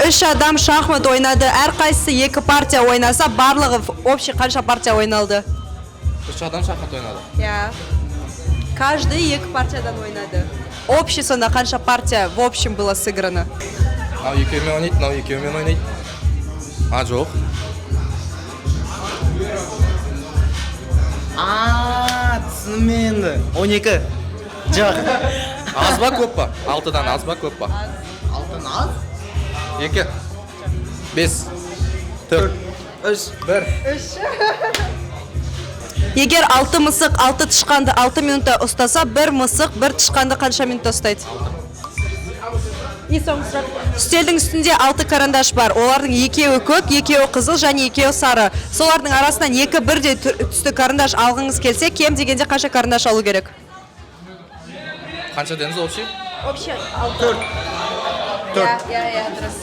Үш адам шахмат ойнады. Әрқайсысы екі партия ойнаса, барлығы общий қанша партия ойналды? Үш адам шахмат ойнады. Иә. Каждый екі партиядан ойнады. Общий сонда қанша партия в общем было сыграно? Мынау екеуімен ойнайды, мынау екеуімен ойнайды. А, жоқ. А, түсіндім енді. 12. Жоқ. Аз ба, көп па? Алтыдан аз ба, көп па? Алтын аз? Екі, бес, төрт, Үш. бір. Егер алты мысық алты тышқанды 6 минутта ұстаса, бір мысық бір тышқанды қанша минутта ұстайды? И соңғы сұрақ. Үстелдің үстінде алты карандаш бар. Олардың екеуі көк, екеуі қызыл және екеуі сары. Солардың арасынан екі бірдей түсті карандаш алғыңыз келсе, кем дегенде қанша карандаш алу керек? Қанша дедіңіз общий? Общий алты. Төрт. Иә, иә, иә, дұрыс.